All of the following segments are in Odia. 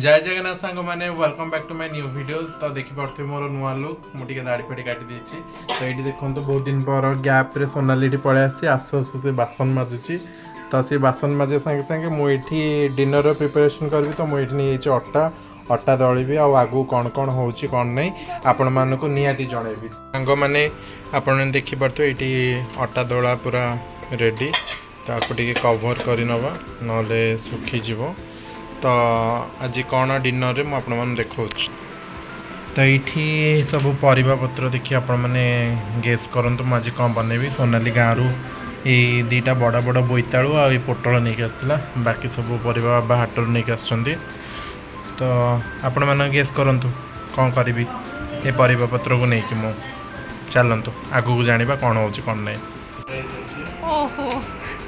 ଜୟ ଜଗନ୍ନାଥ ସାଙ୍ଗମାନେ, welcome back to my new video। ତ ଦେଖିପାରୁଥିବେ ମୋର ନୂଆ ଲୁକ୍। ମୁଁ ଟିକେ ଦାଢ଼ି ଫାଡ଼ି କାଟି ଦେଇଛି। ତ ଏଇଠି ଦେଖନ୍ତୁ, ବହୁତ ଦିନ ପର ଗ୍ୟାପ୍ରେ ସୋନାଲି ଏଠି ପଳେଇ ଆସିଛି। ଆସୁ ଆସୁ ସେ ବାସନ ମାଜୁଛି। ତ ସେ ବାସନ ମାଜିବା ସାଙ୍ଗେ ସାଙ୍ଗେ ମୁଁ ଏଇଠି ଡିନରର ପ୍ରିପାରେସନ୍ କରିବି। ତ ମୁଁ ଏଇଠି ନେଇଯାଇଛି ଅଟା। ଅଟା ଦଳିବି ଆଉ ଆଗକୁ କ'ଣ କ'ଣ ହେଉଛି, କ'ଣ ନାହିଁ, ଆପଣମାନଙ୍କୁ ନିହାତି ଜଣେଇବି। ସାଙ୍ଗମାନେ, ଆପଣମାନେ ଦେଖିପାରୁଥିବେ, ଏଇଠି ଅଟା ଦଳା ପୁରା ରେଡ଼ି। ତାକୁ ଟିକେ କଭର୍ କରିନେବା, ନହେଲେ ଶୁଖିଯିବ। ତ ଆଜି କ'ଣ ଡିନରରେ ମୁଁ ଆପଣମାନଙ୍କୁ ଦେଖାଉଛି। ତ ଏଇଠି ସବୁ ପରିବା ପତ୍ର ଦେଖି ଆପଣମାନେ ଗେସ୍ କରନ୍ତୁ ମୁଁ ଆଜି କ'ଣ ବନେଇବି। ସୋନାଲି ଗାଁରୁ ଏଇ ଦୁଇଟା ବଡ଼ ବଡ଼ ବୋଇତାଳୁ ଆଉ ଏଇ ପୋଟଳ ନେଇକି ଆସିଥିଲା। ବାକି ସବୁ ପରିବା ବାବା ହାଟରୁ ନେଇକି ଆସିଛନ୍ତି। ତ ଆପଣମାନେ ଗେସ୍ କରନ୍ତୁ କ'ଣ କରିବି ଏ ପରିବା ପତ୍ରକୁ ନେଇକି ମୁଁ। ଚାଲନ୍ତୁ, ଆଗକୁ ଜାଣିବା କ'ଣ ହେଉଛି, କ'ଣ ନାହିଁ। ଓହୋ,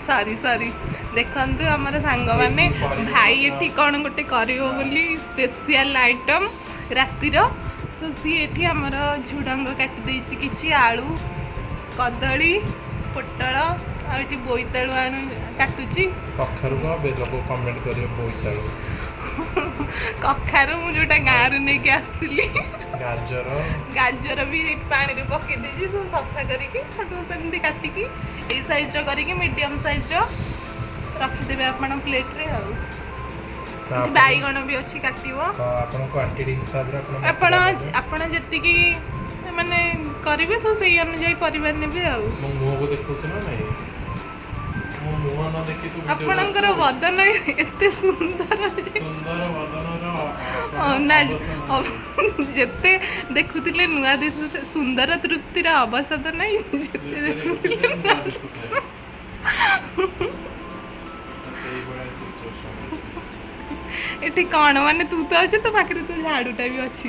ସରି ସରି। ଦେଖନ୍ତୁ ଆମର ସାଙ୍ଗମାନେ, ଭାଇ ଏଠି କ'ଣ ଗୋଟେ କରିବ ବୋଲି ସ୍ପେସିଆଲ ଆଇଟମ୍ ରାତିର। ତ ସିଏ ଏଠି ଆମର ଝୁଡ଼ଙ୍ଗ କାଟି ଦେଇଛି, କିଛି ଆଳୁ, କଦଳୀ, ପୋଟଳ ଆଉ ଏଠି ବୋଇତାଳୁ ଆଣୁ କାଟୁଛି। କଖାରୁ କ'ଣ ବେ, ଲୋକ କମେଣ୍ଟ କରିବେ ବୋଇତାଳୁ। କଖାରୁ ମୁଁ ଯୋଉଟା ଗାଁରୁ ନେଇକି ଆସିଥିଲି। ଗାଜର। ଗାଜର ବି ପାଣିରେ ପକେଇ ଦେଇଛି। ସବୁ ସଫା କରିକି ସେଠୁ ସେମିତି କାଟିକି ଏଇ ସାଇଜ୍ର କରିକି, ମିଡ଼ିୟମ୍ ସାଇଜ୍ର ରଖିଦେବେ ଆପଣ ପ୍ଲେଟ୍ରେ। ଆଉ ଏଠି ବାଇଗଣ ବି ଅଛି, କାଟିବ। ତ ଆପଣ କ୍ୱାଣ୍ଟିଟି ହିସାବରେ ଆପଣ ଆପଣ ମସଲା ଦେବେ। ଆପଣ ଯେତିକି ମାନେ କରିବେ, ସବୁ ସେଇ ଅନୁଯାୟୀ ପରିବା ନେବେ ଆଉ। ମୋ ମୁହଁକୁ ଦେଖୁଛୁ ନା ନାଇଁ? ମୋ ମୁହଁ ନ ଦେଖି ତୁ video ଆପଣଙ୍କର କରୁଛୁ? ବଦନ ଏତେ ସୁନ୍ଦର ଯେ ସୁନ୍ଦର ବଦନର ହଁ, ନା, ଯେତେ ଦେଖୁଥିଲେ ନୂଆ ଦିଶୁ। ସୁନ୍ଦର ତୃପ୍ତିର ଅବସାଦ ନାହିଁ, ଯେତେ ଦେଖୁଥିଲେ ନୂଆ ଦିଶୁଥାଏ। ସେଇଭଳିଆ situation। ଏଠି କ'ଣ ମାନେ ତୁ ତ ଅଛୁ, ତୋ ପାଖରେ ତୋ ଝାଡୁଟା ବି ଅଛି।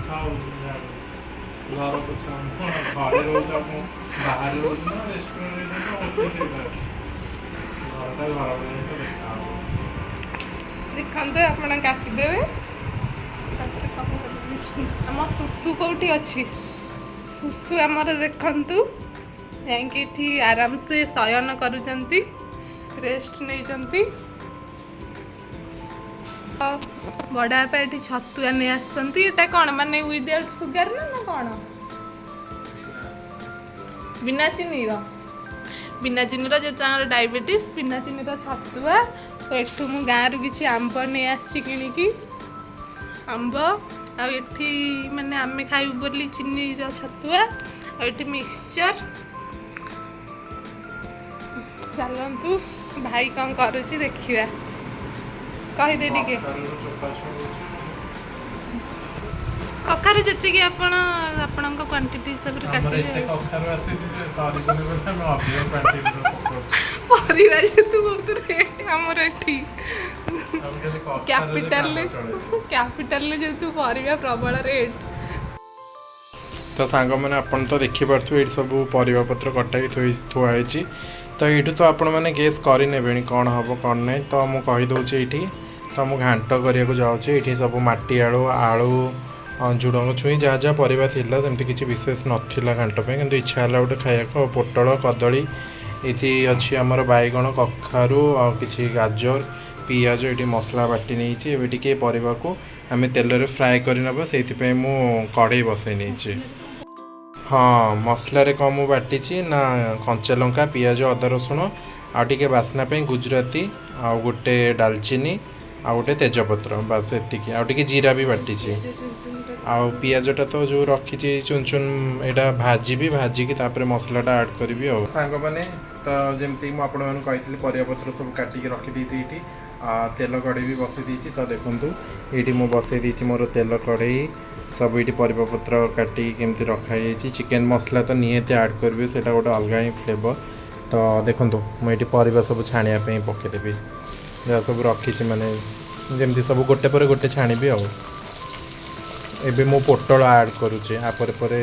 ଥାଉ ଝାଡୁ। ଘର ପୋଛା, ମୁଁ ଘରେ ରହୁଛି ଆଉ ମୁଁ ବାହାରେ ରହୁଛି ନା ରେଷ୍ଟୁରାଣ୍ଟରେ ନା ହୋଟେଲରେ? ଘରଟା ଘର ଭଳିଆ ତ ଦେଖାହବ। ଦେଖନ୍ତୁ, ଆପଣ କାଟିଦେବେ, ତାପରେ କଣ କରିବେ? ଆମ ସୁସୁ କୋଉଠି ଅଛି? ସୁସୁ ଆମର ଦେଖନ୍ତୁ, ଯାଇକି ଏଠି ଆରାମସେ ଶୟନ କରୁଛନ୍ତି, ରେଷ୍ଟ ନେଇଛନ୍ତି। ବଡ଼ ବାପା ଏଠି ଛତୁଆ ନେଇ ଆସିଛନ୍ତି। ଏଇଟା କ'ଣ ମାନେ ୱିଦାଉଟ୍ ସୁଗାର ନା କ'ଣ? ବିନା ଚିନିର, ବିନା ଚିନିର। ଯେହେତୁ ତାଙ୍କର ଡାଇବେଟିସ୍, ବିନା ଚିନିର ଛତୁଆ। ତ ଏଠୁ ମୁଁ ଗାଁରୁ କିଛି ଆମ୍ବ ନେଇ ଆସିଛି କିଣିକି, ଆମ୍ବ। ଆଉ ଏଠି ମାନେ ଆମେ ଖାଇବୁ ବୋଲି ଚିନିର ଛତୁଆ ଆଉ ଏଠି ମିକ୍ସଚର୍। ଚାଲନ୍ତୁ, ଭାଇ କ'ଣ କରୁଛି ଦେଖିବା। କହିଦେ ଟିକେ। କଖାରୁର ଚୋପା ଛଡଉଛି। କଖାରୁ ଯେତିକି ଆପଣ ଆପଣଙ୍କ କ୍ୱାଣ୍ଟିଟି ହିସାବରେ ଆମର କାଟିବେ। ଏତେ ଆଉ କଖାରୁ ଆସିଛି ଯେ ସରିବନି ବୋଲି ଆମେ ଅଧିକ କ୍ୱାଣ୍ଟିଟିର ପକଉଛୁ। ପରିବା ଯେହେତୁ ବହୁତ ରେଟ୍ ଆମର ଏଠି ଆମେ ଖାଲି କଖାରୁରେ କ୍ୟାପିଟାଲରେ କାମ ଚଳେଇବୁ। କ୍ୟାପିଟାଲରେ ଯେହେତୁ ପରିବା ପ୍ରବଳ ରେଟ୍। ତ ସାଙ୍ଗମାନେ, ଆପଣ ତ ଦେଖିପାରୁଥିବେ, ଏଇଠି ସବୁ ପରିବା ପତ୍ର କଟା ହେଇକି ଥୁଆ ହେଇଛି। ତ ଏଇଠୁ ତ ଆପଣମାନେ ଗେସ୍ କରିନେବେଣି କ'ଣ ହେବ, କ'ଣ ନାହିଁ। ତ ମୁଁ କହିଦେଉଛି, ଏଇଠି ତ ମୁଁ ଘାଣ୍ଟ କରିବାକୁ ଯାଉଛି। ଏଇଠି ସବୁ ମାଟି ଆଳୁ, ଆଳୁ, ଝୁଡ଼ଙ୍ଗ ଛୁଇଁ, ଯାହା ଯାହା ପରିବା ଥିଲା। ସେମିତି କିଛି ବିଶେଷ ନଥିଲା ଘାଣ୍ଟ ପାଇଁ, କିନ୍ତୁ ଇଚ୍ଛା ହେଲା ଗୋଟେ ଖାଇବାକୁ। ଆଉ ପୋଟଳ, କଦଳୀ, ଏଇଠି ଅଛି ଆମର ବାଇଗଣ, କଖାରୁ ଆଉ କିଛି ଗାଜର, ପିଆଜ। ଏଇଠି ମସଲା ବାଟି ନେଇଛି। ଏବେ ଟିକେ ପରିବାକୁ ଆମେ ତେଲରେ ଫ୍ରାଏ କରିନେବା, ସେଇଥିପାଇଁ ମୁଁ କଢ଼େଇ ବସେଇ ନେଇଛି। ହଁ, ମସଲାରେ କ'ଣ ମୁଁ ବାଟିଛି ନା କଞ୍ଚା ଲଙ୍କା, ପିଆଜ, ଅଦା, ରସୁଣ ଆଉ ଟିକେ ବାସ୍ନା ପାଇଁ ଗୁଜୁରାତି ଆଉ ଗୋଟେ ଡାଲଚିନି ଆଉ ଗୋଟେ ତେଜପତ୍ର, ବାସ୍ ଏତିକି। ଆଉ ଟିକେ ଜିରା ବି ବାଟିଛି। ଆଉ ପିଆଜଟା ତ ଯେଉଁ ରଖିଛି ଚୁନ ଚୁନ, ଏଇଟା ଭାଜିବି। ଭାଜିକି ତାପରେ ମସଲାଟା ଆଡ଼୍ କରିବି। ଆଉ ସାଙ୍ଗମାନେ, ତ ଯେମିତି ମୁଁ ଆପଣମାନଙ୍କୁ କହିଥିଲି, ପରିବାପତ୍ର ସବୁ କାଟିକି ରଖିଦେଇଛି ଏଇଠି। ତେଲ କଢ଼େଇ ବି ବସେଇ ଦେଇଛି। ତ ଦେଖନ୍ତୁ, ଏଇଠି ମୁଁ ବସେଇ ଦେଇଛି ମୋର ତେଲ କଢ଼େଇ। ସବୁ ଏଇଠି ପରିବାପତ୍ର କାଟିକି କେମିତି ରଖାଯାଇଛି। ଚିକେନ୍ ମସଲା ତ ନିହାତି ଆଡ଼୍ କରିବି, ସେଇଟା ଗୋଟେ ଅଲଗା ହିଁ ଫ୍ଲେଭର୍। ତ ଦେଖନ୍ତୁ, ମୁଁ ଏଇଠି ପରିବା ସବୁ ଛାଣିବା ପାଇଁ ପକେଇଦେବି, ଯାହା ସବୁ ରଖିଛି। ମାନେ ଯେମିତି ସବୁ ଗୋଟେ ପରେ ଗୋଟେ ଛାଣିବି। ଆଉ ଏବେ ମୁଁ ପୋଟଳ ଆଡ଼୍ କରୁଛି। ଆ ପରେ ପରେ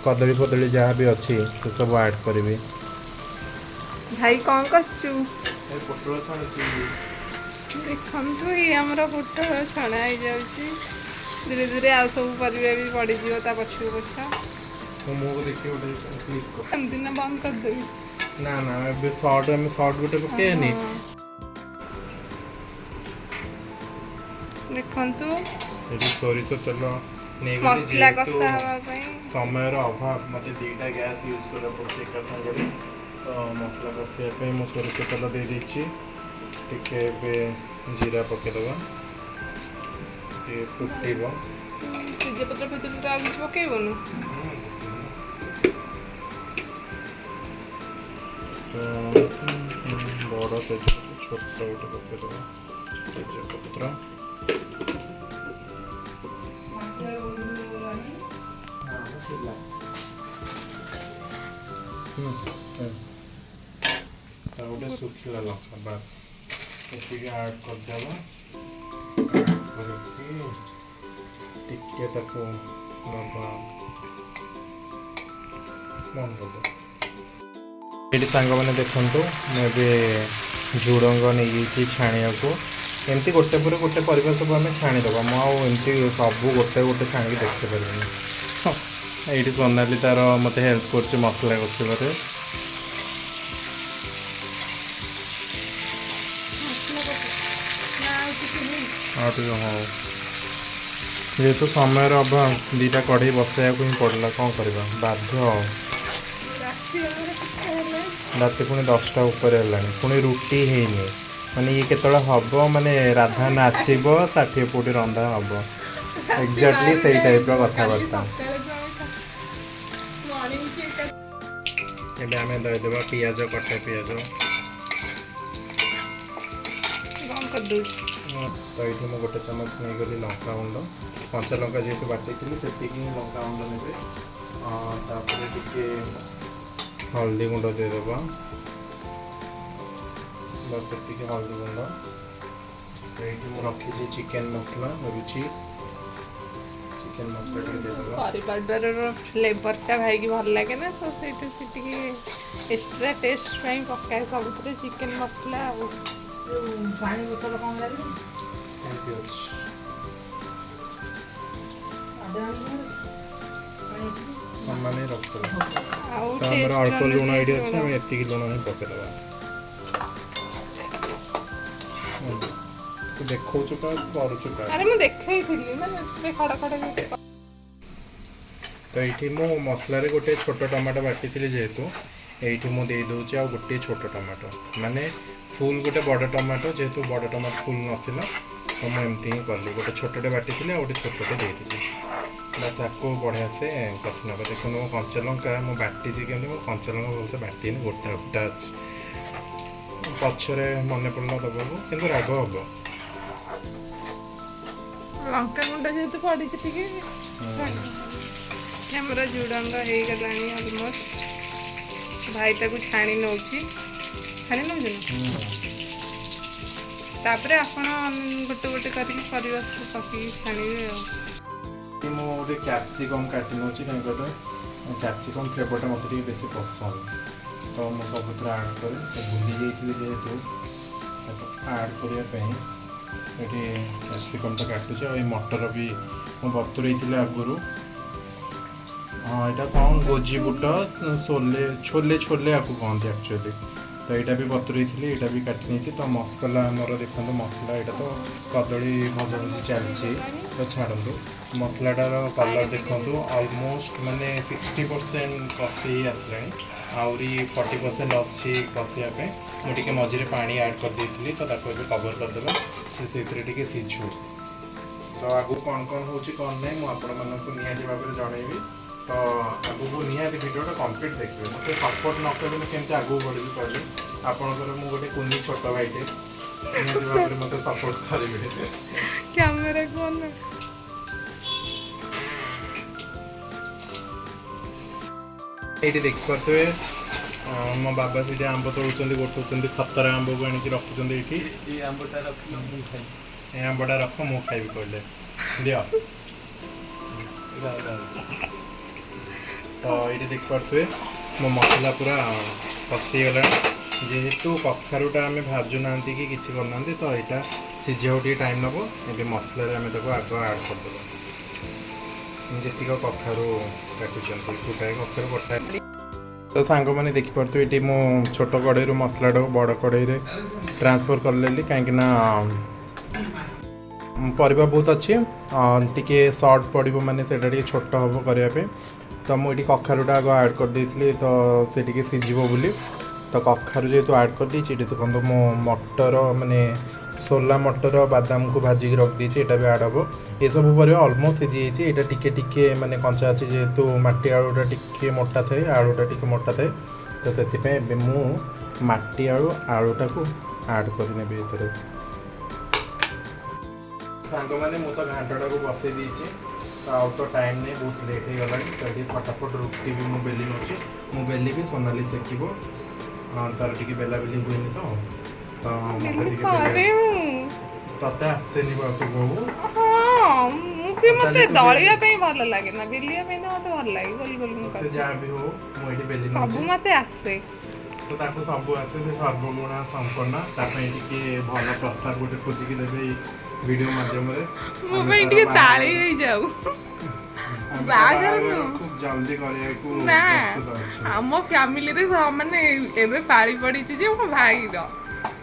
କଦଳୀ ଫଦଳୀ ଯାହା ବି ଅଛି, ସେ ସବୁ ଆଡ଼୍ କରିବି। ଭାଇ, କ'ଣ କରୁଛୁ? ପୋଟଳ ଛାଣୁଛି। ଦେଖନ୍ତୁ, ଏଇ ଆମର ପୋଟଳ ଛଣା ହେଇଯାଉଛି ଧୀରେ ଧୀରେ। ଆଉ ସବୁ ପରିବା ବି ପଡ଼ିଯିବ ତା ପଛକୁ ପଛ। ମୋ ମୁହଁକୁ ଦେଖି ଗୋଟେ କ୍ଲିକ୍ କର। ଏମିତି ନା ବନ୍ଦ କରିଦେବି? ନା ନା, ଏବେ ସର୍ଟ, ଆମେ ସର୍ଟ ଗୋଟେ ପକେଇବାନି। ଦେଖନ୍ତୁ। ଏଠି ସୋରିଷ ତେଲ ନେଇଗଲି। ମସଲା ଯେହେତୁ କଷା ହେବା ପାଇଁ। ସମୟର ଅଭାବ, ମୋତେ ଦୁଇଟା ଗ୍ୟାସ୍ ୟୁଜ୍ କରିବାକୁ ପଡ଼ୁଛି ଏକା ସାଙ୍ଗରେ। ତ ମସଲା କଷିବା ପାଇଁ ମୁଁ ସୋରିଷ ତେଲ ଦେଇଦେଇଛି। ଟିକେ ଏବେ ଜିରା ପକାଇଦେବା, ଟିକେ ଫୁଟିବ। ତେଜପତ୍ର ଫେଜପତ୍ର ଆଉ କିଛି ପକେଇବୁନୁ? ତ ବଡ଼ ତେଜପତ୍ର, ଛୋଟ ଗୋଟେ ପକାଇଦେବା ତେଜପତ୍ର। ହୁଁ ହୁଁ। ଆଉ ଗୋଟେ ଶୁଖିଲା ଲଙ୍କା, ବାସ୍ ଏତିକି ଆଡ଼୍ କରିଦେବା। ଆଡ଼୍ କରିକି ଟିକେ ତାକୁ ଦବା, ବନ୍ଦ କରିଦେବା। ଏଇଠି ସାଙ୍ଗମାନେ ଦେଖନ୍ତୁ, ମୁଁ ଏବେ ଝୁଡ଼ଙ୍ଗ ନେଇଯାଇଛି ଛାଣିବାକୁ। ଏମିତି ଗୋଟେ ପରେ ଗୋଟେ ପରିବା ସବୁ ଆମେ ଛାଣିଦେବା। ମୁଁ ଆଉ ଏମିତି ସବୁ ଗୋଟେ ଗୋଟେ ଛାଣିକି ଦେଖିପାରିବିନି। ଏଇଠି ସୋନାଲି ତାର ମୋତେ ହେଲ୍ପ କରୁଛି ମସଲା କଷିବାରେ। ମସଲା କଷା ନା ଆଉ ଟିକେ ହେଇନି? ଆଉ ଟିକେ ହଉ। ଯେହେତୁ ସମୟର ଅଭାବ, ଦୁଇଟା କଢ଼େଇ ବସେଇବାକୁ ହିଁ ପଡ଼ିଲା। କ'ଣ କରିବା, ବାଧ୍ୟ ଆଉ। ରାତି ଆମର କେତେ ହେଲାଣି? ରାତି ପୁଣି 10ଟା ଉପରେ ହେଲାଣି, ପୁଣି ରୁଟି ହେଇନି। ମାନେ ଇଏ କେତେବେଳେ ହବ? ମାନେ ରାଧା ନାଚିବ 60 ପୁଟି ରନ୍ଧା ହବ, ଏକ୍ଜାକ୍ଟଲି ସେଇ ଟାଇପ୍ର କଥାବାର୍ତ୍ତା। ମର୍ଣ୍ଣିଂ। ଏବେ ଆମେ ଦେଇଦେବା ପିଆଜ, କଟା ପିଆଜ। କଣ କରିଦେଉଛି? ତ ଏଇଠି ମୁଁ ଗୋଟେ ଚାମଚ ନେଇଗଲି ଲଙ୍କା ଗୁଣ୍ଡ। କଞ୍ଚା ଲଙ୍କା ଯେହେତୁ ବାଟିଥିଲି, ସେତିକି ହିଁ ଲଙ୍କା ଗୁଣ୍ଡ ନେବେ। ତାପରେ ଟିକେ ହଳଦୀ ଗୁଣ୍ଡ ଦେଇଦେବା। ବାସ୍, ସେତିକି ହଳଦୀ ଗୁଣ୍ଡ। ତ ଏଇଠି ମୁଁ ରଖିଛି ଚିକେନ୍ ମସଲା, ରୁଚି ଚିକେନ୍ ମସଲା ଟିକେ ଦେଇଦେବା। କରି ପାଉଡ଼ରର ଫ୍ଲେଭରଟା ଭାଇକି ଭଲ ଲାଗେ ନା, ସୋ ସେଇଠୁ ସେ ଟିକେ ଏକ୍ସଟ୍ରା ଟେଷ୍ଟ ପାଇଁ ପକାଏ ସବୁଥିରେ ଚିକେନ୍ ମସଲା ଆଉ। ପାଣି ବୋତଲ କଣ ଲାଗିବ? ଏମିତି ଅଛି। ପାଣି ଅଛି? ସମାନ ହିଁ ରଖିଦେବା। ଆଉ ତ ଆମର ଟେଷ୍ଟ ଅଳ୍ପ ଲୁଣ ଅନୁଯାୟୀ ଏଇଠି ଅଛି। ଲୁଣ। ଆମେ ଏତିକି ଲୁଣ ହିଁ ପକେଇଦେବା। ତୁ ଦେଖଉଛୁ କାହାକୁ, କରୁଛୁ କାହାକୁ? ଆରେ ମୁଁ ଦେଖେଇଥିଲି, ମାନେ ଏବେ ଖଡ଼ ଖଡ଼ ହେଇକି। ତ ଏଇଠି ମୁଁ ମସଲାରେ ଗୋଟେ ଛୋଟ ଟମାଟୋ ବାଟିଥିଲି ଯେହେତୁ, ଏଇଠି ମୁଁ ଦେଇଦେଉଛି ଆଉ ଗୋଟିଏ ଛୋଟ ଟମାଟୋ। ମାନେ ଫୁଲ୍ ଗୋଟେ ବଡ଼ ଟମାଟୋ, ଯେହେତୁ ବଡ଼ ଟମାଟୋ ଫୁଲ୍ ନଥିଲା, ତ ମୁଁ ଏମିତି ହିଁ କଲି। ଗୋଟେ ଛୋଟଟେ ବାଟିଥିଲି ଆଉ ଗୋଟେ ଛୋଟଟେ ଦେଇଦେଲି। ବାସ୍, ତାକୁ ବଢ଼ିଆ ସେ କଷି ନେବା। ଦେଖନ୍ତୁ, ମୋ କଞ୍ଚା ଲଙ୍କା ମୁଁ ବାଟିଛି କେମିତି। ମୁଁ କଞ୍ଚା ଲଙ୍କା ଭଲସେ ବାଟିନି, ଗୋଟା ଗୋଟା ଅଛି। ପଛରେ ମନେ ପଡ଼ିଲା ଦେବାକୁ, କିନ୍ତୁ ରାଗ ହବ। ଲଙ୍କା ଗୁଣ୍ଡ ଯେହେତୁ ପଡ଼ିଛି ଟିକେ। ଆମର ଝୁଡ଼ଙ୍ଗ ହେଇଗଲାଣି ଅଲମୋଷ୍ଟ। ଭାଇ ତାକୁ ଛାଣି ନେଉଛି। ଛାଣି ନେଉଛି ନା? ତାପରେ ଆପଣ ଗୋଟେ ଗୋଟେ କରିକି ପରିବା ସବୁ ପକେଇକି ଛାଣିବେ ଆଉ। ମୁଁ ଗୋଟେ କ୍ୟାପ୍ସିକମ୍ କାଟି ନେଉଛି। କାହିଁକି କହିଲେ କ୍ୟାପ୍ସିକମ୍ ଫ୍ଲେଭରଟା ମୋତେ ଟିକେ ବେଶୀ ପସନ୍ଦ, ତ ମୁଁ ସବୁଥିରେ ଆଡ଼୍ କରେ। ତ ଭୁଲି ଯାଇଥିଲି ଯେହେତୁ ତାକୁ ଆଡ଼୍ କରିବା ପାଇଁ, ଏଠି କ୍ୟାପ୍ସିକମ୍ଟା କାଟୁଛି। ଆଉ ଏଇ ମଟର ବି ମୁଁ ବତୁରେଇଥିଲି ଆଗରୁ। ହଁ, ଏଇଟା କ'ଣ ଗୋଜି ବୁଟ, ସୋଲେ, ଛୋଲେ, ଛୋଲେ ଆକୁ କହନ୍ତି ଆକ୍ଚୁଆଲି। ତ ଏଇଟା ବି ବତୁରେଇଥିଲି, ଏଇଟା ବି କାଟି ନେଇଛି। ତ ମସଲା ଆମର ଦେଖନ୍ତୁ, ମସଲା ଏଇଟା ତ କଦଳୀ ଭଜା ଭଜି ଚାଲିଛି, ତ ଛାଡ଼ନ୍ତୁ। ମସଲାଟାର କଲର୍ ଦେଖନ୍ତୁ, ଅଲମୋଷ୍ଟ ମାନେ 60% କଷି ହେଇ ଆସିଲାଣି। ଆହୁରି 40% ଅଛି କଷିବା ପାଇଁ। ମୁଁ ଟିକେ ମଝିରେ ପାଣି ଆଡ଼୍ କରିଦେଇଥିଲି, ତ ତାକୁ ଏବେ କଭର୍ କରିଦେବା, ସେ ସେଇଥିରେ ଟିକେ ସିଝୁ। ତ ଆଗକୁ କ'ଣ କ'ଣ ହେଉଛି କ'ଣ ନାହିଁ, ମୁଁ ଆପଣମାନଙ୍କୁ ନିହାତି ଭାବରେ ଜଣେଇବି। ତ ଆଗକୁ ନିହାତି ଭିଡ଼ିଓଟା କମ୍ପ୍ଲିଟ୍ ଦେଖିବେ। ମୋତେ ସପୋର୍ଟ ନ କଲେ ମୁଁ କେମିତି ଆଗକୁ ବଢ଼ିବି କହିଲେ? ଆପଣଙ୍କର ମୁଁ ଗୋଟେ କୁନି ଛୋଟ ଭାଇଟେ, ନିହାତି ଭାବରେ ମୋତେ ସପୋର୍ଟ କରିବେ। କ୍ୟାମେରା କଣ? ଏଇଠି ଦେଖିପାରୁଥିବେ, ମୋ ବାବା ସେଇଠି ଆମ୍ବ ତୋଳୁଛନ୍ତି, ଗୋଟଉଛନ୍ତି। ଖତରା ଆମ୍ବକୁ ଆଣିକି ରଖୁଛନ୍ତି ଏଇଠି। ଏଇ ଆମ୍ବଟା ରଖିଲ, ମୁଁ ଖାଇବି। ଏ ଆମ୍ବଟା ରଖ, ମୁଁ ଖାଇବି କହିଲେ, ଦିଅ। ଏଇଟା ଏଇଟା। ତ ଏଇଠି ଦେଖିପାରୁଥିବେ, ମୋ ମସଲା ପୁରା କଷି ହେଇଗଲାଣି। ଯେହେତୁ କଖାରୁଟା ଆମେ ଭାଜୁନାହାନ୍ତି କି କିଛି କରୁନାହାନ୍ତି, ତ ଏଇଟା ସିଝିବାକୁ ଟିକେ ଟାଇମ୍ ନେବ। ଏବେ ମସଲାରେ ଆମେ ତାକୁ ଆଗ ଆଡ଼୍ କରିଦେବା, ଯେତିକ କଖାରୁ କାଟିଛନ୍ତି, ଗୋଟାଏ କଖାରୁ କଟା। ତ ସାଙ୍ଗମାନେ ଦେଖିପାରୁଥିବେ, ଏଠି ମୁଁ ଛୋଟ କଢ଼େଇରୁ ମସଲାଟାକୁ ବଡ଼ କଢ଼େଇରେ ଟ୍ରାନ୍ସଫର୍ କରିନେଲି, କାହିଁକି ନା ପରିବା ବହୁତ ଅଛି, ଟିକେ ସର୍ଟ ପଡ଼ିବ, ମାନେ ସେଇଟା ଟିକେ ଛୋଟ ହେବ କରିବା ପାଇଁ। ତ ମୁଁ ଏଠି କଖାରୁଟା ଆଗ ଆଡ଼୍ କରିଦେଇଥିଲି, ତ ସେ ଟିକେ ସିଝିବ ବୋଲି। ତ କଖାରୁ ଯେହେତୁ ଆଡ଼୍ କରିଦେଇଛି, ଏଠି ଦେଖନ୍ତୁ ମୁଁ ମଟର, ମାନେ ସୋଲା ମଟର ବାଦାମକୁ ଭାଜିକି ରଖିଦେଇଛି, ଏଇଟା ବି ଆଡ଼୍ ହେବ। ଏସବୁ ପରିବା ଅଲମୋଷ୍ଟ ସିଝିଯାଇଛି। ଏଇଟା ଟିକେ ଟିକେ ମାନେ କଞ୍ଚା ଅଛି, ଯେହେତୁ ମାଟି ଆଳୁଟା ଟିକେ ମୋଟା ଥାଏ, ଆଳୁଟା ଟିକେ ମୋଟା ଥାଏ, ତ ସେଥିପାଇଁ ଏବେ ମୁଁ ମାଟି ଆଳୁ ଆଳୁଟାକୁ ଆଡ଼୍ କରିନେବି ଏଥିରେ। ସାଙ୍ଗମାନେ, ମୁଁ ତ ଘାଣ୍ଟଟାକୁ ବସେଇ ଦେଇଛି, ତ ଆଉ ତ ଟାଇମ୍ ନାହିଁ, ବହୁତ ଲେଟ୍ ହେଇଗଲାଣି। ତ ଏଠି ଫଟାଫଟ ରୁଟି ବି ମୁଁ ବେଲି ନେଉଛି। ମୁଁ ବେଲିବି, ସୋନାଲି ସେକିବ। ହଁ, ତାର ଟିକେ ବେଲା ବେଲି ହୁଏନି, ତ ତ ମୋତେ ଟିକେ କରେ। ବେଲିବାକୁ ତତେ ଆସେନି ବାକୁ ବୋଉ। ହଁ, ମୁଁ ବି ମତେ ତାହେଲେ ତୁ ଦଳିବା ବେଲେ। ପାଇଁ ଭଲ ଲାଗେ ନା, ବେଲିବା ପାଇଁ ତ ମତେ ଭଲ ଲାଗେ, ଗୋଲ ଗୋଲ ମୁଁ ସେ କରେ। ଯାହା ବି ହଉ, ମୁଁ ଏଠି ବେଲି ସବୁ ନେଉଛି। ମତେ ଆସେ। ତ ତାକୁ ସବୁ ଆସେ, ସେ ସର୍ବଗୁଣା ସମ୍ପନ୍ନ। ତା ପାଇଁ ଟିକେ ଭଲ ପ୍ରସ୍ତାବ ଗୋଟେ ଖୋଜିକି ଦେବେ ଏଇ ଭିଡ଼ିଓ ମାଧ୍ୟମରେ। ମୋ ଆମେ ପାଇଁ ତାର ଟିକେ ବାହାଘର ତାଳି ହେଇଯାଉ। ଆମେ ତା ବାହାଘର ବାହାଘର ନୁହଁ। ଖୁବ୍ ଜଲ୍ଦି କରିବାକୁ ନା, ପ୍ରସ୍ତୁତ ଅଛୁ। ଆମ ଫ୍ୟାମିଲିରେ ମାନେ ଏବେ ପାଳି ପଡିଛି ଯେ ମୋ ଭାଇର,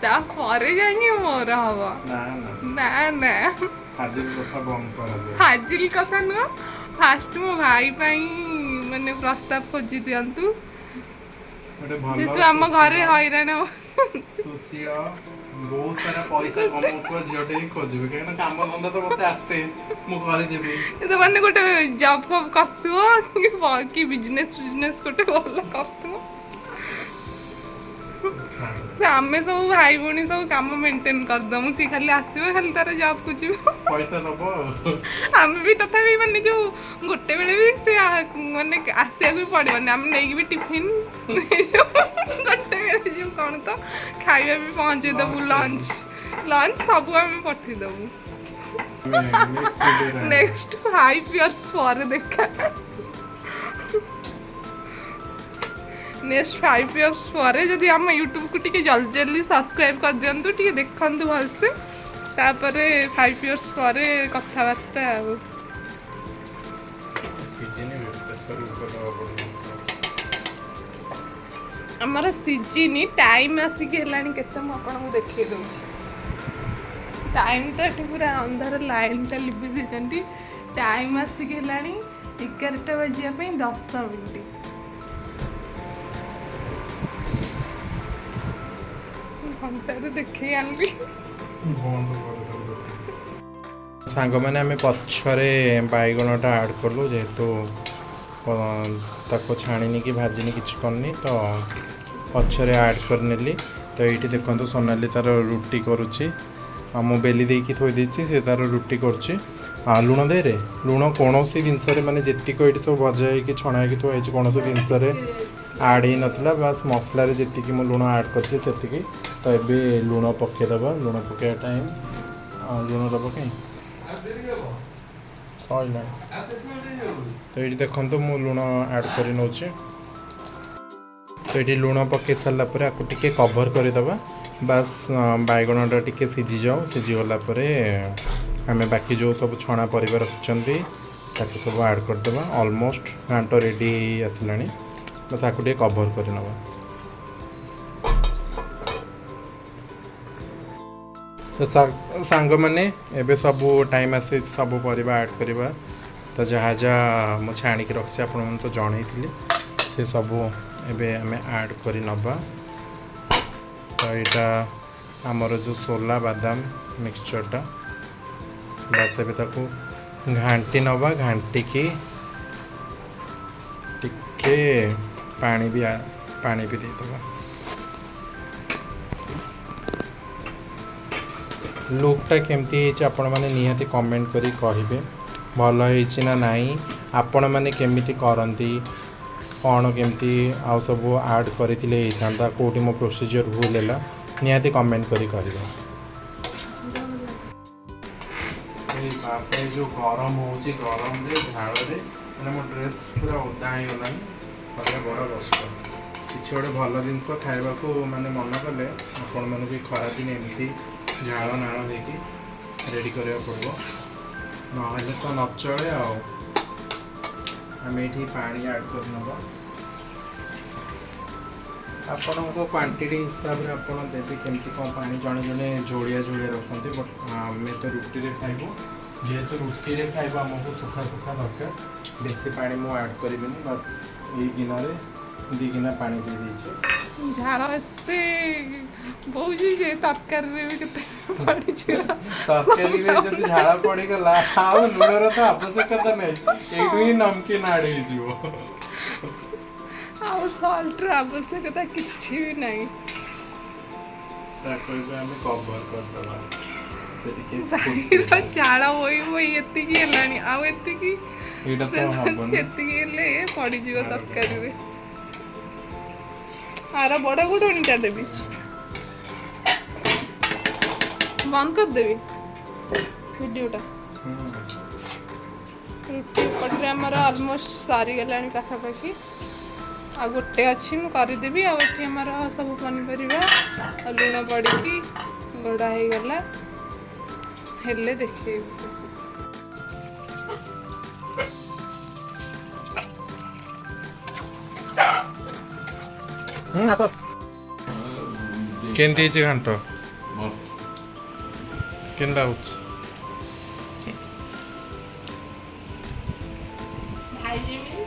ତାପରେ ଯାଇକି ମୋର ହବ। ନା ନା। ନା ନା। ଫାଜିଲ କଥା ବନ୍ଦ କରାଯାଏ। ଫାଜିଲ କଥା ନୁହଁ, ଫାଷ୍ଟ ମୋ ଭାଇ ପାଇଁ ମାନେ ପ୍ରସ୍ତାବ ଖୋଜି ଦିଅନ୍ତୁ। ଗୋଟେ ଭଲ ଯେହେତୁ ଆମ ଘରେ ସୁଶୀଳ ହଇରାଣ ସୁଶୀଳ, ବହୁତ ସାରା ପଇସା କମଉଥିବା ଝିଅଟେ ହିଁ ଖୋଜିବେ, କାହିଁକିନା କାମ ଧନ୍ଦା ତ ମତେ ଆସେ, ମୁଁ କରିଦେବି। ତ ମାନେ ଗୋଟେ ଜବ୍ ଫବ୍ କରୁଥିବ କି ବିଜନେସ୍ ଫିଜନେସ୍ ଗୋଟେ ଭଲ କରୁଥିବ। ଛାଡ଼। ତ ଆମେ ସବୁ ଭାଇ ଭଉଣୀ ସବୁ କାମ ମେଣ୍ଟେନ୍ କରିଦମୁ, ସିଏ ଖାଲି ଆସିବ, ଖାଲି ତାର ଜବ୍କୁ ଯିବ। ପଇସା ଦବ ଆଉ। ଆମେ ବି ତଥାପି ମାନେ ଯୋଉ ଗୋଟେ ବେଳେ ବି ସେ ମାନେ ଆସିବାକୁ ବି ପଡ଼ିବନି, ଆମେ ନେଇକି ବି ଟିଫିନ୍, ଗୋଟେ ବେଳେ ଯୋଉ କ'ଣ ତ ଖାଇବା ବି ପହଞ୍ଚେଇ ଦବୁ। ଲଞ୍ଚ ଲଞ୍ଚ ସବୁ ଆମେ ପଠେଇଦବୁ। ଆମେ next video ରେ ନେକ୍ସଟ 5 ଇୟର୍ସ ପରେ ଦେଖା। ନେକ୍ସଟ 5 ଇୟର୍ସ ପରେ ଯଦି ଆମ ୟୁଟ୍ୟୁବକୁ ଟିକେ ଜଲ୍ଦି ଜଲ୍ଦି ସବସ୍କ୍ରାଇବ୍ କରିଦିଅନ୍ତୁ, ଟିକେ ଦେଖନ୍ତୁ ଭଲସେ, ତାପରେ 5 ଇୟର୍ସ ପରେ କଥାବାର୍ତ୍ତା ଆଉ। ସିଜିନି, ପ୍ରେସର କୁକର ଦେବାକୁ ପଡ଼ିବ। ଆମର ସିଜିନି, ଟାଇମ୍ ଆସିକି ହେଲାଣି କେତେ, ମୁଁ ଆପଣଙ୍କୁ ଦେଖେଇ ଦେଉଛି ଟାଇମ୍। ତ ଏଠି ପୁରା ଅନ୍ଧାର, ଲାଇନ୍ଟା ଲିଭି ଦେଇଛନ୍ତି। ଟାଇମ୍ ଆସିକି ହେଲାଣି 11ଟା ବାଜିବା ପାଇଁ 10 ମିନିଟ୍। ଘଣ୍ଟାରେ ଦେଖେଇ ଆଣିଲି। ବନ୍ଦ କରିଦେବୁ। ସାଙ୍ଗମାନେ, ଆମେ ପଛରେ ବାଇଗଣଟା ଆଡ଼୍ କଲୁ, ଯେହେତୁ ତାକୁ ଛାଣିନି କି ଭାଜିନି, କିଛି କରିନି, ତ ପଛରେ ଆଡ଼୍ କରିନେଲି। ତ ଏଇଠି ଦେଖନ୍ତୁ, ସୋନାଲି ତାର ରୁଟି କରୁଛି ଆଉ ମୁଁ ବେଲି ଦେଇକି ଥୋଇ ଦେଇଛି, ସେ ତାର ରୁଟି କରୁଛି। ଆଉ ଲୁଣ ଦେରେ, ଲୁଣ କୌଣସି ଜିନିଷରେ, ମାନେ ଯେତିକ ଏଇଠି ସବୁ ଭଜା ହେଇକି ଛଣା ହେଇକି ଥୁଆ ହେଇଛି, କୌଣସି ଜିନିଷରେ ଆଡ଼୍ ହେଇନଥିଲା। ବାସ୍ ମସଲାରେ ଯେତିକି ମୁଁ ଲୁଣ ଆଡ଼୍ କରିଥିଲି ସେତିକି। ତ ଏବେ ଲୁଣ ପକାଇଦେବା। ଲୁଣ ପକାଇବା ଟାଇମ୍। ଲୁଣ ଦେବ କାଇଁ, ସରିଲାଣି। ତ ଏଇଠି ଦେଖନ୍ତୁ, ମୁଁ ଲୁଣ ଆଡ଼୍ କରି ନେଉଛି। ତ ଏଇଠି ଲୁଣ ପକାଇ ସାରିଲା ପରେ ଆକୁ ଟିକେ କଭର୍ କରିଦେବା। ବାସ୍, ବାଇଗଣଟା ଟିକେ ସିଝିଯାଉ। ସିଝିଗଲା ପରେ ଆମେ ବାକି ଯେଉଁ ସବୁ ଛଣା ପରିବା ରଖିଛନ୍ତି, ତାକୁ ସବୁ ଆଡ଼୍ କରିଦେବା। ଅଲମୋଷ୍ଟ ଘାଣ୍ଟ ରେଡ଼ି ହେଇ ଆସିଲାଣି। ବାସ୍, ଆକୁ ଟିକେ କଭର୍ କରିନେବା। ତ ସାଙ୍ଗମାନେ, ଏବେ ସବୁ ଟାଇମ୍ ଆସି ସବୁ ପରିବା ଆଡ଼୍ କରିବା। ତ ଯାହା ଯାହା ମୁଁ ଛାଣିକି ରଖିଛି, ଆପଣମାନଙ୍କୁ ତ ଜଣେଇଥିଲି, ସେ ସବୁ ଏବେ ଆମେ ଆଡ଼୍ କରି ନେବା। ତ ଏଇଟା ଆମର ଯେଉଁ ସୋଲା ବାଦାମ ମିକ୍ସଚର୍ଟା, ବାସ୍ ଏବେ ତାକୁ ଘାଣ୍ଟି ନେବା। ଘାଣ୍ଟିକି ଟିକେ ପାଣି ବି ଦେଇଦେବା। ଲୁକ୍ଟା କେମିତି ହେଇଛି, ଆପଣମାନେ ନିହାତି କମେଣ୍ଟ କରି କହିବେ, ଭଲ ହେଇଛି ନା ନାହିଁ। ଆପଣମାନେ କେମିତି କରନ୍ତି, କ'ଣ କେମିତି ଆଉ ସବୁ ଆଡ଼୍ କରିଥିଲେ ହେଇଥାନ୍ତା, କେଉଁଠି ମୋ ପ୍ରୋସିଜିଅର୍ ଭୁଲ ହେଲା, ନିହାତି କମେଣ୍ଟ କରି କହିବେ। ଏଇ ବାପରେ, ଯେଉଁ ଗରମ ହେଉଛି, ଗରମରେ ଝାଳରେ ମାନେ ମୋ ଡ୍ରେସ୍ ପୁରା ଓଦା ହେଇଗଲାଣି। କରିବା ବଡ଼ କଷ୍ଟ। କିଛି ଗୋଟେ ଭଲ ଜିନିଷ ଖାଇବାକୁ ମାନେ ମନ କଲେ ଆପଣମାନଙ୍କୁ ଏଇ ଖରାଦିନେ ଏମିତି ଝାଳ ନାଳ ହେଇକି ରେଡ଼ି କରିବାକୁ ପଡ଼ିବ, ନହେଲେ ତ ନଚଳେ। ଆଉ ଆମେ ଏଇଠି ପାଣି ଆଡ଼୍ କରିନେବା। ଆପଣଙ୍କ କ୍ୱାଣ୍ଟିଟି ହିସାବରେ ଆପଣ ଦେବେ କେମିତି କ'ଣ ପାଣି। ଜଣେ ଜଣେ ଝୋଳିଆ ଝୋଳିଆ ରଖନ୍ତି, ବଟ୍ ଆମେ ତ ରୁଟିରେ ଖାଇବୁ। ଯେହେତୁ ରୁଟିରେ ଖାଇବୁ, ଆମକୁ ଶୁଖା ଶୁଖା ଦରକାର। ବେଶୀ ପାଣି ମୁଁ ଆଡ଼୍ କରିବିନି। ବାସ୍, ଏଇ ଗିନାରେ 2 ଗିନା ପାଣି ଦେଇଦେଇଛି। ଝାଳ ଏତେ ବହୁଛି ଯେ ତରକାରୀରେ ବି କେତେ ପଡ଼ିଯିବ। ତରକାରୀରେ ଯଦି ଝାଳ ପଡ଼ିଗଲା, ଆଉ ଲୁଣର ତ ଆବଶ୍ୟକତା ନାହିଁ। ଏଇଠୁ ହିଁ ନମକିନ ଆଡ଼୍ ହେଇଯିବ। ଆଉ ସଲ୍ଟର ଆବଶ୍ୟକତା କିଛି ବି ନାହିଁ। ତାକୁ ଏବେ ଆମେ କଭର କରିଦେବା, ସେ ଟିକେ ଭାଇର ଝାଳ ବୋହି ବୋହି ଏତିକି ହେଲାଣି, ଆଉ ଏତିକି ଏଇଟା ତ ହବନି। ଏତିକି ହେଲେ ପଡ଼ିଯିବ ତରକାରୀରେ। ଆର ବଡ଼ ଘୋଡ଼ଣୀଟା ଦେବି, ବନ୍ଦ କରିଦେବି ଭିଡ଼ିଓଟା। ରୁଟି ଏପଟରେ ଆମର ଅଲମୋଷ୍ଟ ସରିଗଲାଣି ପାଖାପାଖି। ଆଉ ଗୋଟେ ଅଛି, ମୁଁ କରିଦେବି। ଆଉ ଏଠି ଆମର ସବୁ ପନିପରିବା ଆଉ ଲୁଣ ପଡ଼ିକି ଘୋଡ଼ା ହେଇଗଲା। ହେଲେ ଦେଖେଇବି ସେସବୁ। ଆସ, କେମିତି ହେଇଛି ଘାଣ୍ଟ? କେମିତି ଲାଗୁଛି? ଭାଇ ଯେମିତି